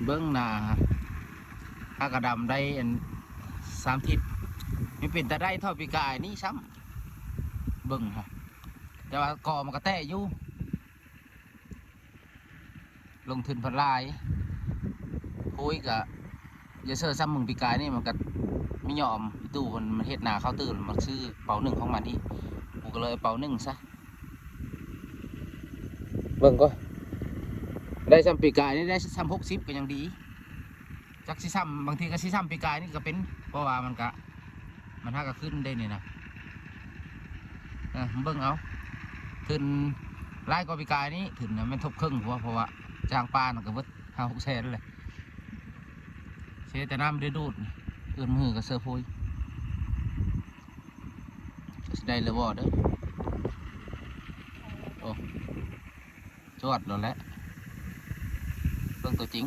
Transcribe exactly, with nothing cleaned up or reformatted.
เบิ่งหน้า หากะดำได้อันสามทิศ มันเป็นตาได้เท่าปีกายนี่ซ้ำ เบิ่งฮะ แต่ว่ากอมันก็แตะอยู่ ลงทุนพันหลาย พุ้ยกะ อย่าเชื่อซ้ำมึงปีกายนี่มันก็ไม่ยอม อีตู้มัน มันเฮ็ดนาเข้าตื่น มันซื้อเป๋าหนึ่งของมันอีก กูก็เลยเอาเป๋าหนึ่งซะ เบิ่งก็ ได้ซ้ำปีกายนี่ ได้ซ้ำหกสิบก็ยังดี จักสิซ้ำ บางทีก็สิซ้ำปีกายนี่ก็เป็น เพราะว่ามันก็ มันหากะขึ้นได้นี่นะ เออ เบิ่งเอา ทุนหลายกว่าปีกายนี่ ทุนน่ะแม่นทบครึ่งหัว เพราะว่าจ้างปลาน่ะก็เบิดห้าหกแสนเลย เสียแต่น้ำได้ดูด เอื้อมมือก็เซอร์พุ้ย ก็สิได้เลยบ่เด้อ โอ้ จวดแล้วแหละ เบิ่งตัวจริง